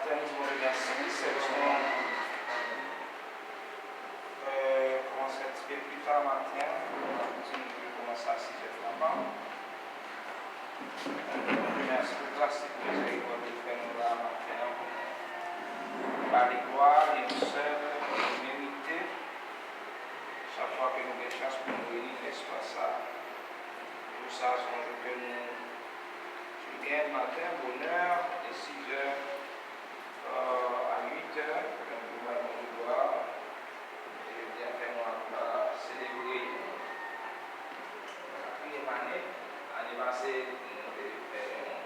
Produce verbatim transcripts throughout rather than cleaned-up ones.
Mèsi, Bondye mèsi, sèvis nou, euh, kòmanse yon ti pè pli ta maten an. Nou di nou dwe kòmanse a sizè frapan. Bondye mèsi pou gras e pou mizèrikòd li fè nou la maten an pou nou ba li glwa, li yon sèl, li merite. Chak fwa ke nou gen chans pou nou reyini nan espas sa, jou sa se yon jou ke nou, nou genyen maten, bonè, de sizè, euh, a uitè, donk nou bay Bondye glwa. E jodi a fè nou ap, euh, selebre katriyèm ane, ane pase, nou te fè yon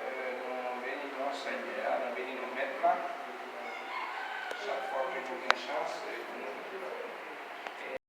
Euh, nou beni non Senyè a, nou beni non Mèt la. Chak fwa ke nou gen chans, e pou nou